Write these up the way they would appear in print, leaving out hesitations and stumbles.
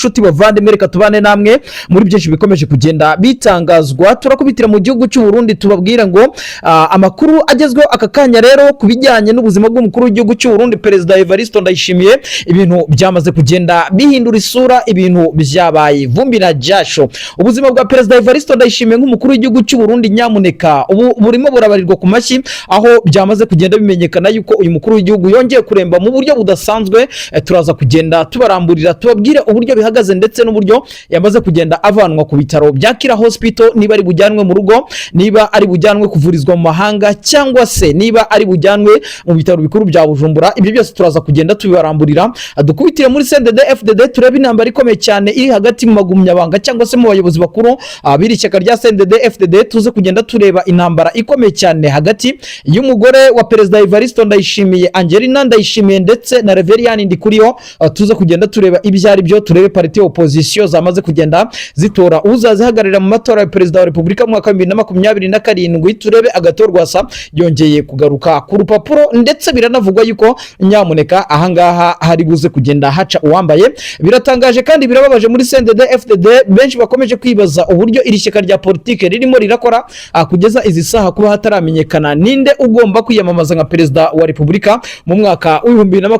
Nshuti bavandimwe, reka tubane namwe muri byinshi bikomeje kugenda bitangazwa. Turakubitira mu gihugu cy'u Burundi, tubabwire ngo amakuru agezweho aka kanya rero ku bijyanye n'ubuzima bw'umukuru w'igihugu cy'u Burundi, Perezida Evariste Ndayishimiye, ibintu byamaze kugenda bihindura isura, ibintu byabaye vumbi na jasho. Ubuzima bwa Perezida Evariste Ndayishimiye nk'umukuru w'igihugu cy'u Burundi, nyamuneka, ubu burimo burabarirwa ku mashyi, aho byamaze kugenda bimenyekana yuko uyu mukuru w'igihugu yongeye kuremba mu buryo budasanzwe. Turaza kugenda tubaramburira, tubabwire uburyo bihagaze ndetse n'uburyo yamaze kugenda avanwa ku bitaro bya Kira Hospital, niba ari bujyanwe mu rugo, niba ari bujyanwe kuvurizwa mu mahanga, cyangwa se niba ari bujyanwe mu bitaro bikuru bya Bujumbura. Ibyo byose turaza kugenda tubibaramburira. Dukubitire muri CNDD FDD, turebe intambara ikomeye cyane iri hagati mu magumyabanga cyangwa se mu bayobozi bakuru b'iri shyaka rya CNDD FDD. Tuze kugenda tureba intambara ikomeye cyane hagati y'umugore wa Perezida Evariste Ndayishimiye, Angelina Ndayishimiye, ndetse na Reverien Ndikuriyo. Tuze kugenda tureba ibyo ari byo, turebe parti opposition zamaze kugenda zitora uzazihagararira mu matora ya Perezida wa Repubulika mu mwaka wa 2027. Turebe Agathon Rwasa yongeye kugaruka ku rupapuro, ndetse biranavugwa yuko nyamuneka ahangaha hari buze kugenda haca uwambaye. Biratangaje kandi birababaje muri CNDD FDD, benshi bakomeje kwibaza uburyo iri shyaka rya politike ririmo rirakora kugeza izi saha kuba hataramenyekana ninde ugomba kwiyamamaza nka Perezida wa Repubulika mu mwaka wa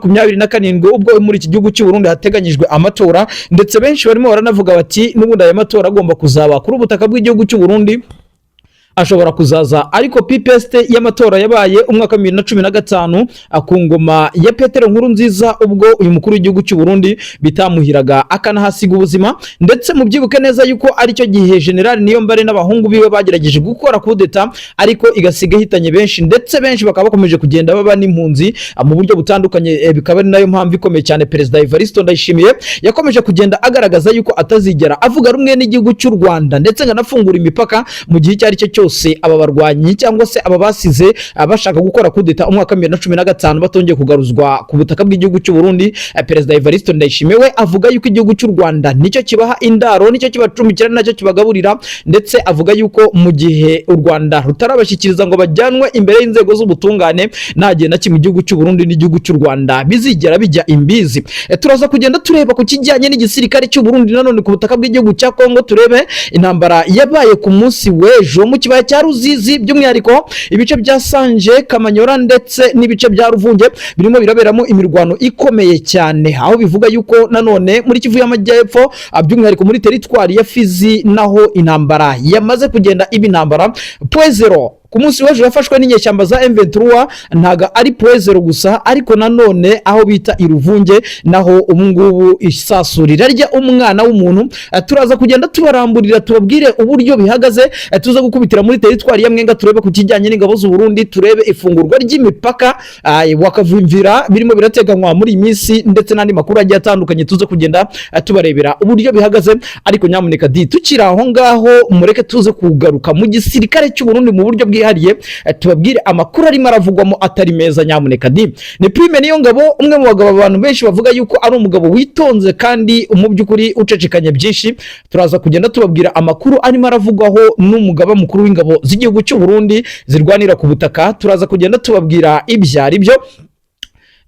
2027, ubwo muri iki gihugu cy'u Burundi hateganyijwe amatora. Ndetse benshi barimo baranavuga bati n'ubundi aya matora agomba kuzaba kuri ubutaka bw'igihugu cy'u Burundi, ashobora kuzaza ari copy paste y'amatora yabaye umwaka wa 2015 ku ngoma ya Petero Nkurunziza, ubwo uyu mukuru w'igihugu cy'u Burundi bitamuhiraga akanahasiga ubuzima. Ndetse mubyibuke neza yuko aricyo gihe General Niyombare n'abahungu biwe bagerageje gukora kudeta, ariko igasiga ihitanye benshi, ndetse benshi bakaba bakomeje kugenda baba n'impunzi mu buryo butandukanye. Bikaba ari nayo mpamvu ikomeye cyane Perezida Evariste Ndayishimiye yakomeje kugenda agaragaza yuko atazigera avuga rumwe n'igihugu cy'u Rwanda, ndetse ngo anafungura imipaka mu gihe icyo ari cyo cyose aba barwanyi cyangwa se aba basize bashaka gukora kudeta umwaka wa 2015 batongeye kugaruzwa ku butaka bw'igihugu cy'u Burundi. Perezida Evariste Ndayishimiye we avuga yuko igihugu cy'u Rwanda nicyo kibaha indaro, nicyo kibacumbikira, nacyo kibagaburira, ndetse avuga yuko mu gihe u Rwanda rutarabashyikiriza ngo bajyanwe imbere y'inzego z'ubutungane, nta gihe na kimwe igihugu cy'u Burundi n'igihugu cy'u Rwanda bizigera bijya imbizi. Turaza kugenda tureba ku kijyanye n'igisirikare cy'u Burundi nanone ku butaka bw'igihugu cya Kongo, turebe intambara yabaye ku munsi w'ejo mu kibaya cya Ruzizi, by'umwihariko ibice bya Sanje, Kamanyora ndetse n'ibice bya Ruvunge birimo biraberamo imirwano ikomeye cyane, aho bivuga yuko nanone muri Kivu y'Amajyepfo, by'umwihariko muri teritwari ya Fizi, naho intambara yamaze kugenda iba intambara. Point Zéro ku munsi w'ejo yafashwe n'inyeshyamba za M23, ntago ari Point Zéro gusa, ariko nanone aho bita Iruvunge naho ubu ngubu isasu rirarya umwana w'umuntu. Turaza kugenda tubaramburira, tubabwire uburyo bihagaze. Tuza gukubitira muri teritwari ya Mwenga, turebe ku kijyanye n'ingabo z'u Burundi, turebe ifungurwa ry'imipaka wakavimvira birimo birateganywa muri iyi minsi, ndetse n'andi makuru agiye atandukanye. Tuze kugenda tubarebera uburyo bihagaze. Ariko nyamuneka di tukiri aho ngaho, mureke tuze kugaruka mu gisirikare cy'u Burundi mu buryo bwihariye, tubabwire amakuru arimo aravugwamo atari meza. Nyamuneka di ni Prime Niyongabo, umwe mu bagabo abantu benshi bavuga yuko ari umugabo witonze kandi mu by'ukuri ucecekanye byinshi. Turaza kugenda tubabwira amakuru arimo aravugwaho n'umugaba mukuru w'ingabo z'igihugu cy'u Burundi zirwanira ku butaka. Turaza kugenda tubabwira ibyo ari byo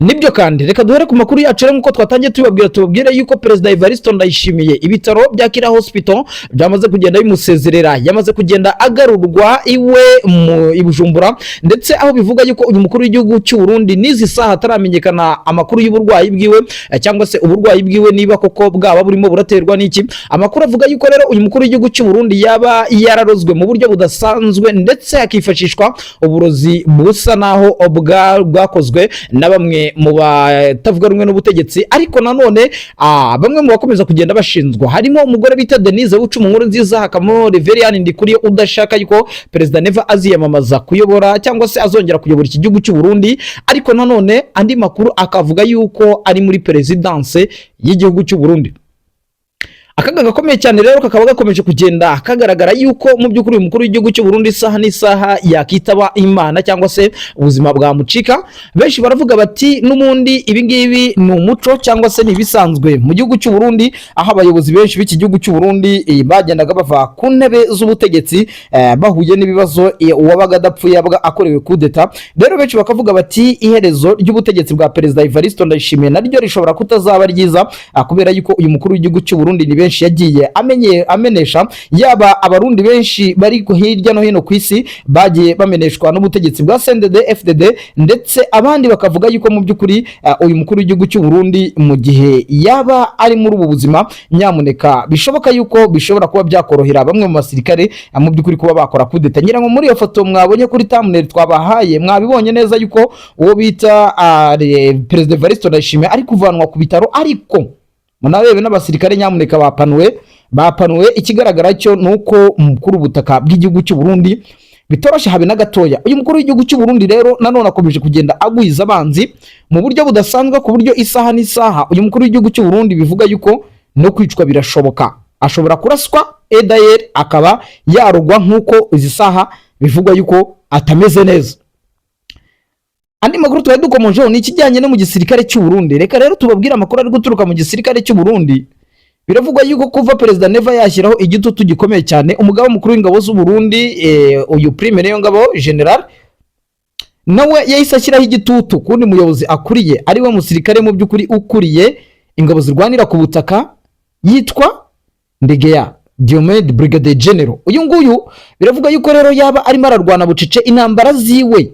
nibyo. Kandi reka duhere ku makuru yacu rero, nk'uko twatangiye tubabwira, tubabwire yuko Perezida Evariste Ndayishimiye ibitaro bya Kira Hospital byamaze kugenda bimusezerera, yamaze kugenda agarurwa iwe mu i Bujumbura, ndetse aho bivuga yuko uyu mukuru w'igihugu cy'u Burundi n'izi saha hataramenyekana amakuru y'uburwayi bwiwe, cyangwa se uburwayi bwiwe niba koko bwaba burimo buraterwa n'iki. Amakuru avuga yuko rero uyu mukuru w'igihugu cy'u Burundi yaba yararozwe mu buryo budasanzwe, ndetse hakifashishwa uburozi busa naho bwakozwe na bamwe mu batavuga rumwe n'ubutegetsi. Ariko nanone bamwe mu bakomeza kugenda bashinzwa harimo umugore bita Denise Bucuma Nkuru Nziza, hakabamo Reverien Ndikuriyo udashaka yuko Perezida Neva aziyamamaza kuyobora cyangwa se azongera kuyobora iki gihugu cy'u Burundi. Ariko nanone andi makuru akavuga yuko ari muri perezidanse y'igihugu cy'u Burundi. Akaga gakomeye cyane rero kakaba gakomeje kugenda kagaragara yuko mu by'ukuri uyu mukuru w'igihugu cy'u Burundi isaha n'isaha yakitaba Imana cyangwa se ubuzima bwamucika. Benshi baravuga bati n'ubundi ibi ngibi ni umuco cyangwa se ni ibisanzwe mu gihugu cy'u Burundi, aho abayobozi benshi b'iki gihugu cy'u Burundi bagendaga bava ku ntebe z'ubutegetsi bahuye n'ibibazo, uwabaga adapfuye yabaga akorewe kudeta. Rero benshi bakavuga bati iherezo ry'ubutegetsi bwa Perezida Evariste Ndayishimiye naryo rishobora kutazaba ryiza, kubera yuko uyu mukuru w'igihugu cy'u Burundi ni benshi yagiye amenye amenesha, yaba Abarundi benshi bari hirya no hino ku isi bagiye bameneshwa n'ubutegetsi bwa CNDD FDD, ndetse abandi bakavuga yuko mu by'ukuri uyu mukuru w'igihugu cy'u Burundi mu gihe yaba ari muri ubu buzima, nyamuneka bishoboka yuko bishobora kuba byakorohera bamwe mu basirikare mu by'ukuri kuba bakora kudeta. Ngira ngo muri iyo foto mwabonye kuri thumbnail twabahaye, mwabibonye neza yuko uwo bita Perezida Evariste Ndayishimiye ari kuvanwa ku bitaro, ariko munarebe n'abasirikare nyamuneka bapanuwe, bapanuwe. Ikigaragara cyo ni uko kuri ubutaka bw'igihugu cy'u Burundi bitoroshye habe na gatoya. Uyu mukuru w'igihugu cy'u Burundi rero nanone akomeje kugenda agwiza abanzi mu buryo budasanzwe, ku buryo isaha n'isaha uyu mukuru w'igihugu cy'u Burundi bivuga yuko no kwicwa birashoboka, ashobora kuraswa edayeri akaba yarugwa, nk'uko izi saha bivugwa yuko atameze neza. Andi makuru twari dukomojeho ni ikijyanye no mu gisirikare cy'u Burundi. Reka rero tubabwire amakuru ari guturuka mu gisirikare cy'u Burundi. Biravugwa yuko kuva Perezida Neva yashyiraho igitutu gikomeye cyane umugaba mukuru w'ingabo z'u Burundi, uyu Prime Niyongabo General, nawe yahise ashyiraho igitutu kundi muyobozi akuriye, ari we musirikare mu by'ukuri ukuriye ingabo zirwanira ku butaka, yitwa Ndegeya Diomede, Brigadier General. Uyu nguyu biravuga yuko rero yaba arimo ararwana bucece intambara ziwe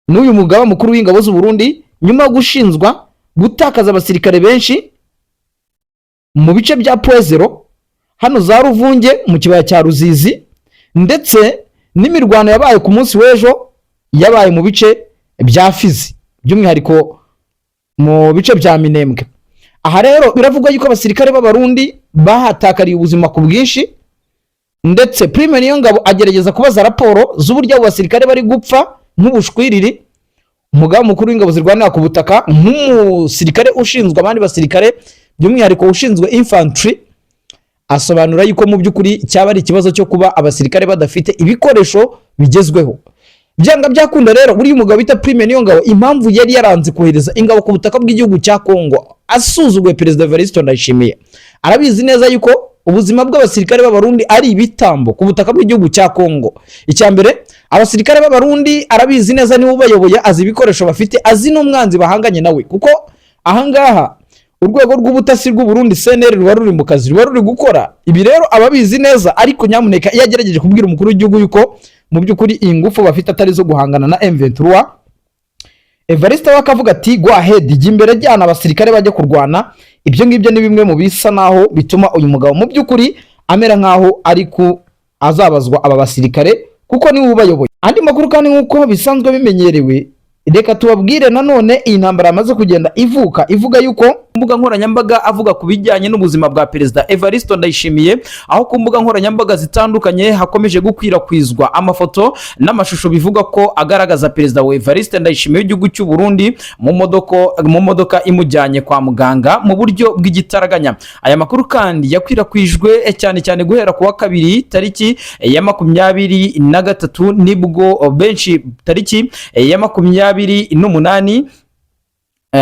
n'uyu mugaba mukuru w'ingabo z'u Burundi, nyuma yo gushinzwa gutakaza abasirikare benshi mu bice bya Pwezero hano za Ruvunge mu kibaya cya Ruzizi, ndetse n'imirwano yabaye ku munsi w'ejo yabaye mu bice bya Fizi, by'umwihariko mu bice bya Minembwe. Aha rero biravugwa yuko abasirikare b'Abarundi bahatakariye ubuzima ku bwinshi, ndetse Prime Niyongabo agerageza kubaza raporo z'uburyo abo basirikare bari gupfa nk'ubushwiriri. Umugaba mukuru w'ingabo zirwanira ku butaka, nk'umusirikare ushinzwe abandi basirikare, by'umwihariko ushinzwe infantry, asobanura yuko mu by'ukuri cyaba ari ikibazo cyo kuba abasirikare badafite ibikoresho bigezweho. Byanga byakunda rero, buriya umugabo bita Prime Niyongabo, impamvu yari yaranze kohereza ingabo ku butaka bw'igihugu cya Kongo asuzuguye Perezida Evariste Ndayishimiye, arabizi neza yuko ubuzima bw'abasirikare b'Abarundi ari ibitambo ku butaka bw'igihugu cya Kongo. Icya mbere, abasirikare b'Abarundi arabizi neza, niwe ubayoboye, azi ibikoresho bafite, azi n'umwanzi bahanganye nawe, kuko ahangaha urwego rw'ubutasi rw'u Burundi CNR ruba ruri mu kazi, ruba ruri gukora. Ibi rero ababizi neza, ariko nyamuneka iyo agerageje kubwira umukuru w'igihugu yuko mu by'ukuri ingufu bafite atari zo guhangana na M23, Evariste we akavuga ati "Go ahead, jya imbere, jyana abasirikare bajya kurwana." Ibyo ngibyo ni bimwe mu bisa naho bituma uyu mugabo mu by'ukuri amera nkaho ari ku azabazwa aba basirikare, kuko niwe ubayoboye. Andi makuru kandi, nk'uko bisanzwe bimenyerewe, reka tubabwire nanone iyi ntambara yamaze kugenda ivuka, ivuga yuko mbuga nkoranyambaga avuga ku bijyanye n'ubuzima bwa Perezida Evariste Ndayishimiye, aho ku mbuga nkoranyambaga zitandukanye hakomeje gukwirakwizwa amafoto n'amashusho bivuga ko agaragaza Perezida wa Evariste Ndayishimiye w'igihugu cy'u Burundi mu modoka imujyanye kwa muganga mu buryo bw'igitaraganya. Aya makuru kandi yakwirakwijwe cyane cyane guhera ku wa kabiri tariki ya 23, nibwo benshi tariki ya 28,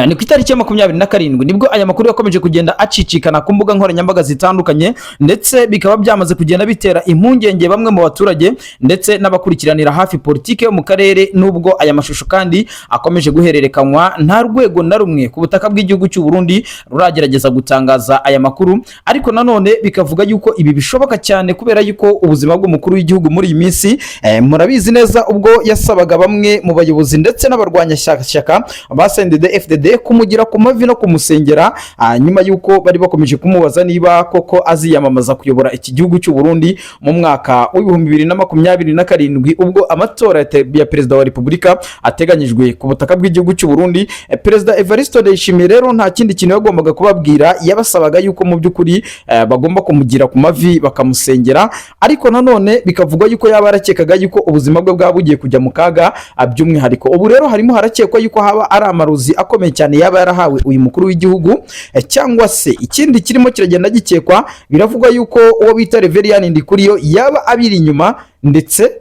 ni ku itariki ya 27 nibwo aya makuru yakomeje kugenda acicikana ku mbuga nkoranyambaga zitandukanye, ndetse bikaba byamaze kugenda bitera impungenge bamwe mu baturage ndetse n'abakurikiranira hafi politike yo mu karere. Nubwo aya mashusho kandi akomeje guhererekanywa, nta rwego na rumwe ku butaka bw'igihugu cy'u Burundi ruragerageza gutangaza aya makuru, ariko nanone bikavuga yuko ibi bishoboka cyane kubera yuko ubuzima bw'umukuru w'igihugu muri iyi minsi, murabizi neza, ubwo yasabaga bamwe mu bayobozi ndetse n'abarwanyashyaka ba CNDD FDD kumugira ku mavi no kumusengera, nyuma y'uko bari bakomeje kumubaza niba koko aziyamamaza kuyobora iki gihugu cy'u Burundi mu mwaka w'2027, ubwo amatora ya perezida wa repubulika ateganyijwe ku butaka bw'igihugu cy'u Burundi. Perezida Evariste Ndayishimiye rero nta kindi kintu yagombaga kubabwira, yabasabaga yuko mu by'ukuri bagomba kumugira ku mavi bakamusengera, ariko nanone bikavugwa yuko yaba yarakekaga yuko ubuzima bwe bwaba bugiye kujya mu kaga. By'umwihariko ubu rero harimo harakekwa yuko haba ari amarozi akomeje. ikomeye cyane yaba yarahawe uyu mukuru w'igihugu, cyangwa se ikindi kirimo kiragenda gikekwa. Biravugwa yuko uwo bita Reverien Ndikuriyo yaba abiri inyuma. Ndetse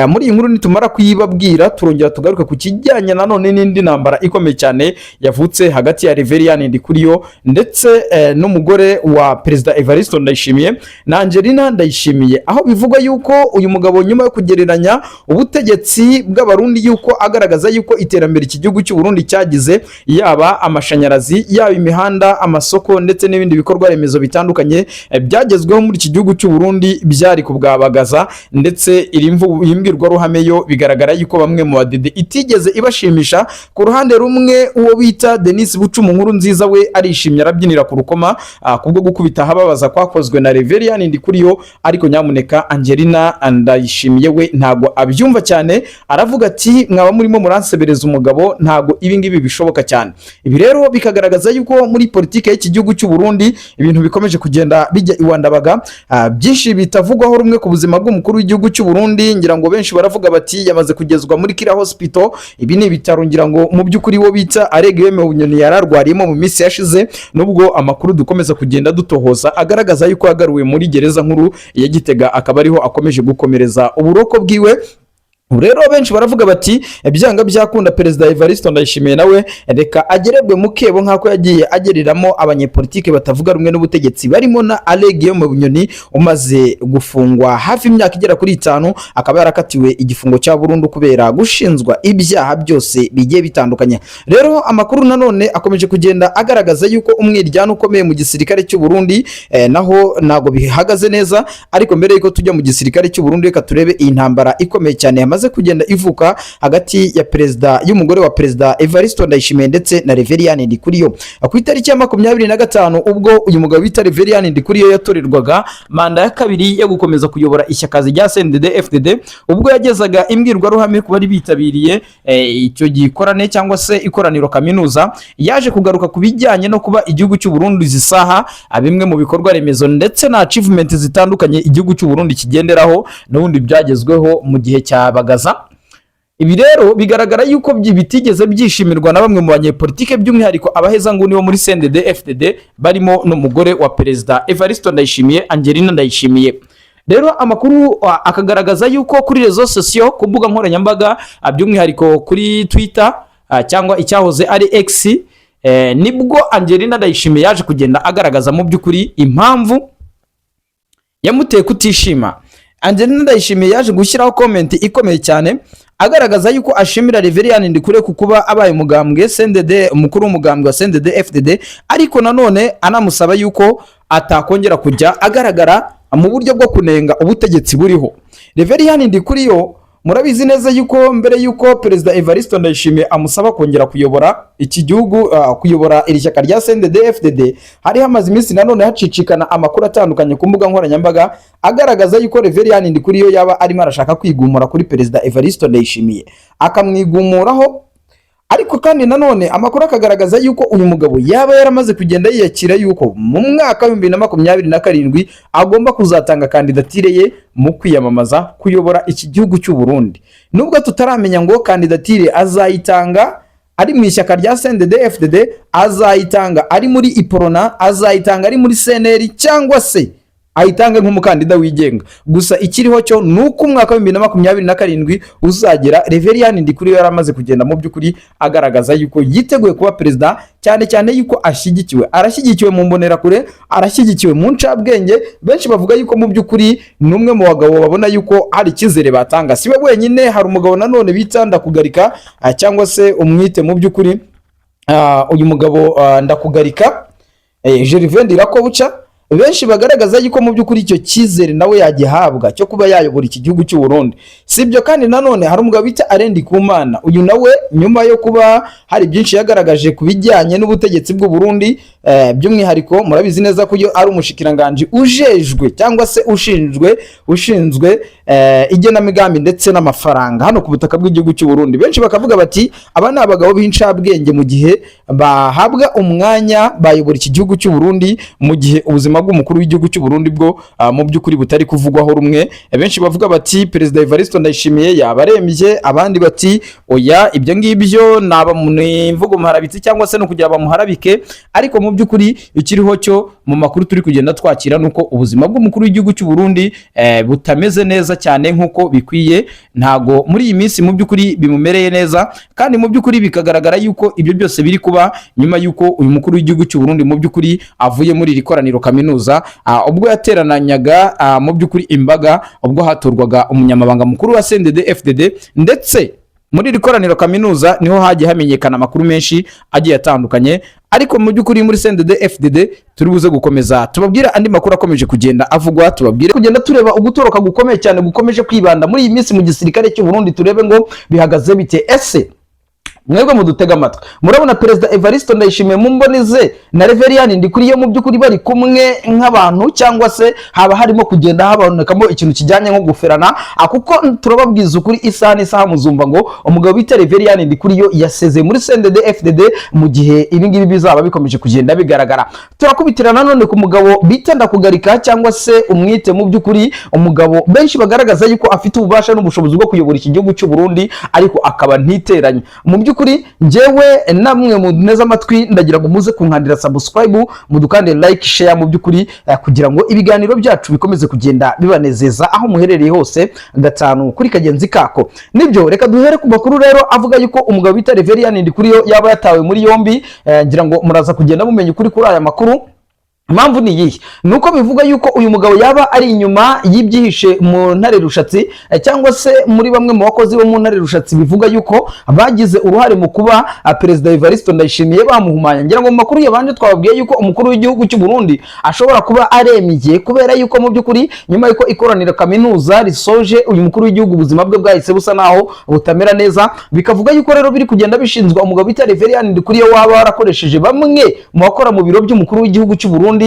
muri iyi nkuru nitumara kuyibabwira, turongera tugaruke ku kijyanye nanone n'indi ntambara ikomeye cyane yavutse hagati ya Reverien Ndikuriyo ndetse n'umugore wa Perezida Evariste Ndayishimiye na Angelina Ndayishimiye, aho bivugwa yuko uyu mugabo, nyuma yo kugereranya ubutegetsi bw'Abarundi, yuko agaragaza yuko iterambere iki gihugu cy'u Burundi cyagize, yaba amashanyarazi, yaba imihanda, amasoko ndetse n'ibindi bikorwa remezo bitandukanye byagezweho muri iki gihugu cy'u Burundi, byari kubwabagaza. Ndetse iri iyi mbwirwaruhame yo bigaragara yuko bamwe mu badede itigeze ibashimisha. Ku ruhande rumwe, uwo bita Denis Bucumu Nkuru Nziza we arishimye, arabyinira ku rukoma kubwo gukubita ahababaza kwakozwe na Reverien Ndikuriyo. Ariko nyamuneka, Angelina Ndayishimiye we ntago abyumva cyane, aravuga ati: "Mwaba murimo muransebereza umugabo, ntago ibi ngibi bishoboka cyane." Ibi rero bikagaragaza yuko muri politike y'iki gihugu cy'u Burundi ibintu bikomeje kugenda bijya iwandabaga, byinshi bitavugwaho rumwe ku buzima bw'umukuru w'igihugu cy'u Burundi. Ngira ngo benshi baravuga bati yamaze kugezwa muri Kira Hospital. Ibi ni ibitaro ngira ngo mu by'ukuri wo bita Alain Guillaume Bunyoni yararwariyemo mu minsi yashize, nubwo amakuru dukomeza kugenda dutohoza agaragaza yuko yagaruwe muri gereza nkuru ya Gitega, akaba ariho akomeje gukomereza uburoko bwiwe. Ubu rero benshi baravuga bati byanga byakunda Perezida Evariste Ndayishimiye nawe reka agererwe mu kebo nk'ako yagiye agereramo abanyepolitike batavuga rumwe n'ubutegetsi, barimo na Alain Guillaume Bunyoni umaze gufungwa hafi imyaka igera kuri 5, akaba yarakatiwe igifungo cya burundu kubera gushinjwa ibyaha byose bigiye bitandukanye. Rero amakuru nanone akomeje kugenda agaragaza yuko umwiryane ukomeye mu gisirikare cy'u Burundi, naho ntabwo bihagaze neza. Ariko mbere yuko tujya mu gisirikare cy'u Burundi, reka turebe iyi ntambara ikomeye cyane yamaze kugenda ivuka hagati ya perezida y'umugore wa Perezida Evariste Ndayishimiye ndetse na Reverien Ndikuriyo. Ku itariki ya 25, ubwo uyu mugabo bita Reverien Ndikuriyo yatorerwaga manda ya kabiri yo gukomeza kuyobora ishyaka rya CNDD FDD, ubwo yagezaga imbwirwaruhame ku bari bitabiriye icyo gikorane cyangwa se ikoraniro kaminuza, yaje kugaruka ku bijyanye no kuba igihugu cy'u Burundi izi saha bimwe mu bikorwa remezo ndetse na achievement zitandukanye igihugu cy'u Burundi kigenderaho n'ubundi byagezweho mu gihe cya Bagaza. Ibi rero bigaragara yuko bitigeze byishimirwa na bamwe mu banyepolitike, by'umwihariko abahezanguni bo muri CNDD FDD, barimo n'umugore wa Perezida Evariste Ndayishimiye, Angelina Ndayishimiye. Rero amakuru akagaragaza yuko kuri réseaux sociaux, ku mbuga nkoranyambaga, by'umwihariko kuri Twitter cyangwa icyahoze ari X, nibwo Angelina Ndayishimiye yaje kugenda agaragaza mu by'ukuri impamvu yamuteye kutishima. Angelina Ndayishimiye yaje gushyiraho comment ikomeye cyane, agaragaza yuko ashimira Reverien Ndikuriyo ku kuba abaye umugambwe CNDD, umukuru w'umugambwe wa CNDD FDD, ariko nanone anamusaba yuko atakongera kujya agaragara mu buryo bwo kunenga ubutegetsi buriho. Reverien Ndikuriyo, murabizi neza yuko mbere yuko Perezida Evariste Ndayishimiye amusaba kongera kuyobora iki gihugu, kuyobora iri shyaka rya CNDD FDD, hari hamaze iminsi nanone hacicikana amakuru atandukanye ku mbuga nkoranyambaga agaragaza yuko Reverien Ndikuriyo yaba arimo arashaka kwigumura kuri Perezida Evariste Ndayishimiye, akamwigumuraho. Ariko kandi nanone amakuru akagaragaza yuko uyu mugabo yaba yaramaze kugenda yiyakira yuko mu mwaka wa 2027 agomba kuzatanga kandidatire ye mu kwiyamamaza kuyobora iki gihugu cy'u Burundi, nubwo tutaramenya ngo kandidatire azayitanga ari mu ishyaka rya CNDD FDD, azayitanga ari muri Iprona, azayitanga ari muri CNL, cyangwa se ayitange nk'umukandida wigenga. Gusa ikiriho cyo ni uko umwaka wa 2027 uzagera Reverien Ndikuriyo yaramaze kugenda mu by'ukuri agaragaza yuko yiteguye kuba perezida, cyane cyane yuko ashyigikiwe, arashyigikiwe mu mbonerakure, arashyigikiwe mu ncabwenge. Benshi bavuga yuko mu by'ukuri ni umwe mu bagabo babona yuko hari icyizere batanga. Si we wenyine, hari umugabo nanone bita Ndakugarika, cyangwa se umwite mu by'ukuri uyu mugabo Ndakugarika Gervais Ndirakobuca, benshi bagaragaza yuko mu by'ukuri icyo cyizere nawe yagihabwa cyo kuba yayobora iki gihugu cy'u Burundi. Si ibyo kandi, nanone hari umugabo bita Alain Ndikumana. Uyu nawe, nyuma yo kuba hari byinshi yagaragaje ku bijyanye n'ubutegetsi bw'u Burundi. By'umwihariko murabizi neza ko iyo ari umushikiranganji ujejwe cyangwa se ushinzwe igenamigambi ndetse n'amafaranga hano ku butaka bw'igihugu cy'u Burundi. Benshi bakavuga bati aba ni abagabo b'incabwenge, mu gihe bahabwa umwanya bayobora iki gihugu cy'u Burundi, mu gihe ubuzima bw'umukuru w'igihugu cy'u Burundi bwo mu by'ukuri butari kuvugwaho rumwe. Benshi bavuga bati Perezida Evariste Ndayishimiye yaba arembye, abandi bati oya, ibyo ngibyo ni imvugo muharabitsi cyangwa se no kugira bamuharabike. Ariko mu by'ukuri ikiriho cyo mu makuru turi kugenda twakira nuko ubuzima bw'umukuru w'igihugu cy'u Burundi butameze neza cyane nk'uko bikwiye. Ntago muri iyi minsi mu by'ukuri bimumereye neza, kandi mu by'ukuri bikagaragara yuko ibyo byose biri kuba nyuma yuko uyu mukuru w'igihugu cy'u Burundi mu by'ukuri avuye muri iri koraniro kaminuza, ubwo yaterananyaga mu by'ukuri imbaga ubwo hatorwaga umunyamabanga mukuru wa CNDD FDD. Ndetse muri iri koraniro kaminuza niho hagiye hamenyekana amakuru menshi agiye atandukanye. Ariko mu by'ukuri muri CNDD FDD turi buze gukomeza tubabwire andi makuru akomeje kugenda avugwa, tubabwire kugenda tureba ugutoroka gukomeye cyane gukomeje kwibanda muri iyi minsi mu gisirikare cy'u Burundi, turebe ngo bihagaze bite. Ese mwebwe mudutega amatwi, murabona Perezida Evariste Ndayishimiye mu mboni ze na Reverien Ndikuriyo mu by'ukuri bari kumwe nk'abantu, cyangwa se haba harimo kugenda habonekamo ikintu kijyanye nko guferana? Kuko turababwiza ukuri, isaha n'isaha muzumva ngo umugabo bita Reverien Ndikuriyo yasezeye muri CNDD FDD. Mu gihe ibi ngibi bizaba bikomeje kugenda bigaragara, turakubitira nanone ku mugabo bita Ndakugarika, cyangwa se umwite mu by'ukuri umugabo benshi bagaragaza yuko afite ububasha n'ubushobozi bwo kuyobora iki gihugu cy'u Burundi, ariko akaba ntiteranye. Mu by'ukuri njyewe namwe muneze amatwi, ndagira ngo muze kunkandira subscribe, mudukandire like, share, mu by'ukuri kugira ngo ibiganiro byacu bikomeze kugenda bibanezeza aho muherereye hose, gatanu kuri kagenzi kako. Nibyo, reka duhere ku makuru rero avuga yuko umugabo bita Reverien Ndikuriyo yaba yatawe muri yombi. Ngira ngo muraza kugenda mumenya ukuri kuri aya makuru. Impamvu ni iyihe? Ni uko bivuga yuko uyu mugabo yaba ari inyuma y'ibyihishe mu Ntare Rushatsi, cyangwa se muri bamwe mu bakozi bo mu Ntare Rushatsi bivuga yuko bagize uruhare mu kuba Perezida Evariste Ndayishimiye bamuhumanya. Ngira ngo mu makuru yabanje twababwiye yuko umukuru w'igihugu cy'u Burundi ashobora kuba arembye, kubera yuko mu by'ukuri nyuma yuko ikoraniro kaminuza risoje, uyu mukuru w'igihugu ubuzima bwe bwahise busa naho butamera neza. Bikavuga yuko rero biri kugenda bishinzwa umugabo bita Reverien Ndikuriyo waba warakoresheje bamwe mu bakora mu biro by'umukuru w'igihugu cy'u Burundi,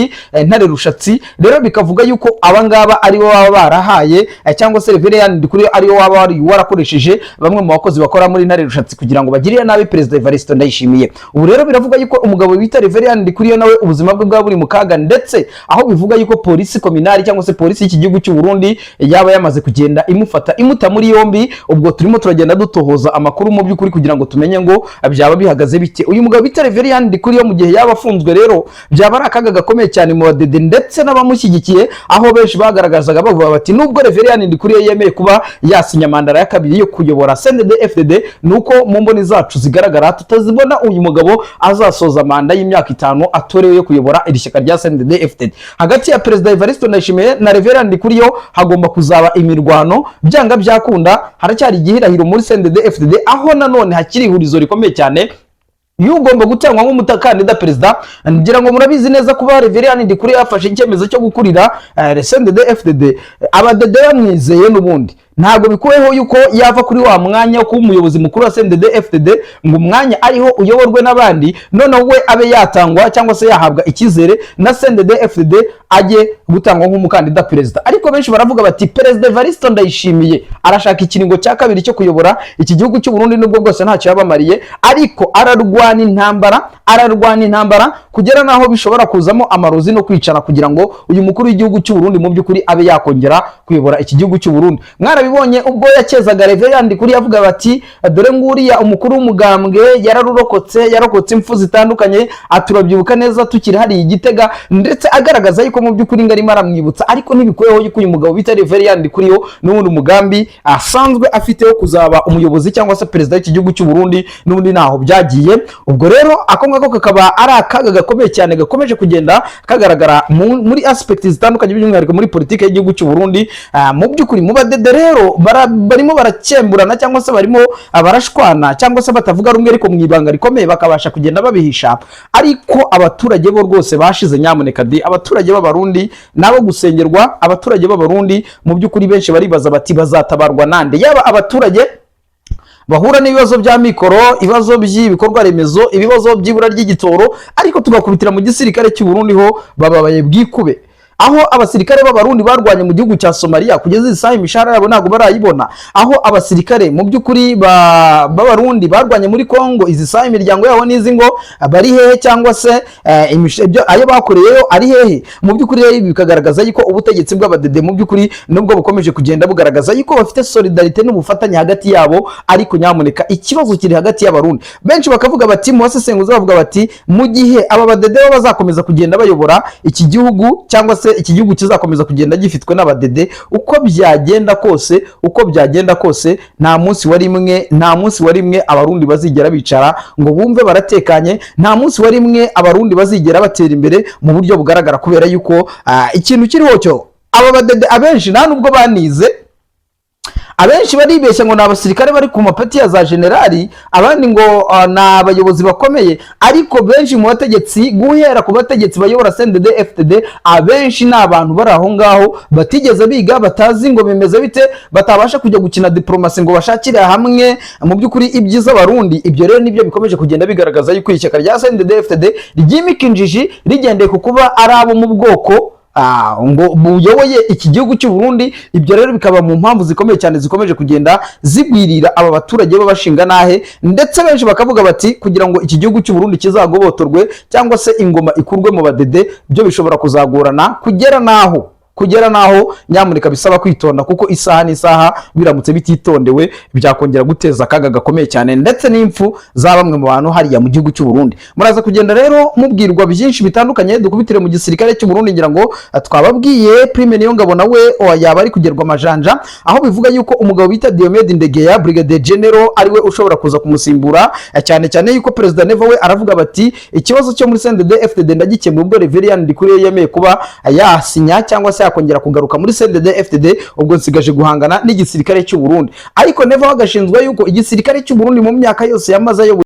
Ntare Rushatsi. Rero bikavuga yuko abangaba aribo baba barahaye, cyangwa se Reverien Ndikuriyo aribo waba wari warakoresheje bamwe mu bakozi bakora muri Ntare Rushatsi kugira ngo bagirire nabi Perezida Evariste Ndayishimiye. Ubu rero biravuga yuko umugabo bita Reverien Ndikuriyo nawe ubuzima bwe bwaba buri mu kaga, ndetse aho bivuga yuko polisi kominari cyangwa se polisi y'iki gihugu cy'u Burundi yaba yamaze kugenda imufata imuta muri yombi. Ubwo turimo turagenda dutohoza amakuru mu by'ukuri kugira ngo tumenye ngo byaba bihagaze bite. Uyu mugabo bita Reverien Ndikuriyo mu gihe yaba afunzwe rero byaba ari akaga gakomeye cyane mu badede ndetse n'abamushyigikiye, aho benshi bagaragazaga bavuga bati nubwo Reverien Ndikuriyo yemeye kuba yasinya manda ya kabiri yo kuyobora CNDD FDD, nuko mu mboni zacu zigaragara tutazibona uyu mugabo azasoza manda y'imyaka 5 atorewe yo kuyobora iri shyaka rya CNDD FDD. Hagati ya Perezida Evariste Ndayishimiye na Reverien Ndikuriyo hagomba kuzaba imirwano byanga byakunda. Haracyari igihirahiro muri CNDD FDD, aho nanone hakiri ihurizo rikomeye cyane iyo ugomba gutangwa nk'umukandida perezida. Ngira ngo murabizi neza kuba Reverien Ndikuriyo yafashe icyemezo cyo gukurira CNDD FDD, abadede bamwizeye, n'ubundi ntabwo bikuweho yuko yava kuri wa mwanya wo kuba umuyobozi mukuru wa CNDD FDD ngo umwanya ariho uyoborwe n'abandi, noneho we abe yatangwa cyangwa se yahabwa icyizere na CNDD FDD ajye gutangwa nk'umukandida perezida. Ariko benshi baravuga bati Perezida Evariste Ndayishimiye arashaka ikiringo cya kabiri cyo kuyobora iki gihugu cy'u Burundi, nubwo bwose ntacyo yabamariye, ariko ararwana intambara, ararwana intambara kugera n'aho bishobora kuzamo amarozi no kwicana kugira ngo uyu mukuru w'igihugu cy'u Burundi mu by'ukuri abe yakongera kuyobora iki gihugu cy'u Burundi. Mwarabibonye ubwo yakezaga Reverien Ndikuriyo avuga bati dore nguriya umukuru w'umugambwe yararurokotse, yarokotse impfu zitandukanye, aturabyibuka neza tukiri hariya i Gitega, ndetse agaragaza yuko mu by'ukuri ngo arimo aramwibutsa. Ariko ntibikuyeho yuko uyu mugabo bita Reverien Ndikuriyo n'ubundi umugambi asanzwe afite wo kuzaba umuyobozi cyangwa se perezida w'iki gihugu cy'u Burundi n'ubundi ntaho byagiye. Ubwo rero ako ngako kakaba ari akaga gakomeye cyane gakomeje kugenda kagaragara muri aspect zitandukanye, by'umwihariko muri politiki y'igihugu cy'u Burundi. Mu by'ukuri mu badede rero barimo barakemburana cyangwa se barimo barashwana cyangwa se batavuga rumwe, ariko mu ibanga rikomeye bakabasha kugenda babihisha. Ariko abaturage bo rwose bashize, nyamuneka di, abaturage b'Abarundi nabo gusengerwa. Abaturage b'Abarundi mu by'ukuri benshi baribaza bati bazatabarwa nande? Yaba abaturage Bahura n'ibibazo bya mikoro, ibibazo by'ibikorwa remezo, ibibazo by'ibura ry'igitoro, ariko tugakubitira mu gisirikare cy'u Burundi ho bababaye bwikube, aho abasirikare b'Abarundi barwanye mu gihugu cya Somalia kugeza iyi saha imishahara yabo ntabwo barayibona, aho abasirikare mu by'ukuri b'Abarundi barwanye muri Congo izi saha imiryango yabo n'izi ngo bari hehe, cyangwa se ayo bakoreyeyo ari hehe. Mu by'ukuri rero ibi bikagaragaza yuko ubutegetsi bw'Abadede mu by'ukuri nubwo bukomeje kugenda bugaragaza yuko bafite solidarité n'ubufatanye hagati yabo, ariko nyamuneka ikibazo kiri hagati y'Abarundi. Benshi bakavuga bati, mu basesenguzi bavuga bati, mu gihe aba badede bo bazakomeza kugenda bayobora iki gihugu, cyangwa se iki gihugu kizakomeza kugenda gifitwe n'Abadede, uko byagenda kose, uko byagenda kose, nta munsi wa rimwe, nta munsi wa rimwe Abarundi bazigera bicara ngo bumve baratekanye, nta munsi wa rimwe Abarundi bazigera batera imbere mu buryo bugaragara, kubera yuko ikintu kiriho cyo aba badede abenshi nta nubwo banize. Abenshi baribeshya ngo ni abasirikare bari ku mapeti ya za generali, abandi ngo ni abayobozi bakomeye, ariko benshi mu bategetsi, guhera ku bategetsi bayobora CNDD FDD, abenshi ni abantu bari aho ngaho batigeze biga, batazi ngo bimeze bite, batabasha kujya gukina diplomasi ngo bashakire hamwe mu by'ukuri ibyiza Abarundi. Ibyo rero nibyo bikomeje kugenda bigaragaza yuko ishyaka rya CNDD FDD ryimika injiji rigendeye ku kuba ari abo mu bwoko ngo buyoboye iki gihugu cy'u Burundi. Ibyo rero bikaba mu mpamvu zikomeye cyane zikomeje kugenda zigwirira aba baturage b'abashinga nahe, ndetse benshi bakavuga bati kugira ngo iki gihugu cy'u Burundi kizagobotorwe cyangwa se ingoma ikurwe mu Badede, byo bishobora kuzagorana, kugera naho nyamuneka bisaba kwitonda, kuko isaha n'isaha biramutse bititondewe byakongera guteza akaga gakomeye cyane, ndetse n'impfu za bamwe mu bantu hariya mu gihugu cy'u Burundi. Muraza kugenda rero mubwirwa byinshi bitandukanye. Dukubitire mu gisirikare cy'u Burundi. Ngira ngo twababwiye Prime Niyongabo nawe yaba ari kugerwa amajanja, aho bivuga yuko umugabo bita Diomede Ndegeya, Brigadier General, ariwe ushobora kuza kumusimbura, cyane cyane yuko Perezida Neva we aravuga bati ikibazo cyo muri CNDD FDD ndagikemura ubwo Reverien Ndikuriyo yemeye kuba yasinya cyangwa se yakongera kugaruka muri CNDD FDD, ubwo nsigaje guhangana n'igisirikare cy'u Burundi. Ariko Neva we agashinzwa yuko igisirikare cy'u Burundi mu myaka yose yamaze ayoboye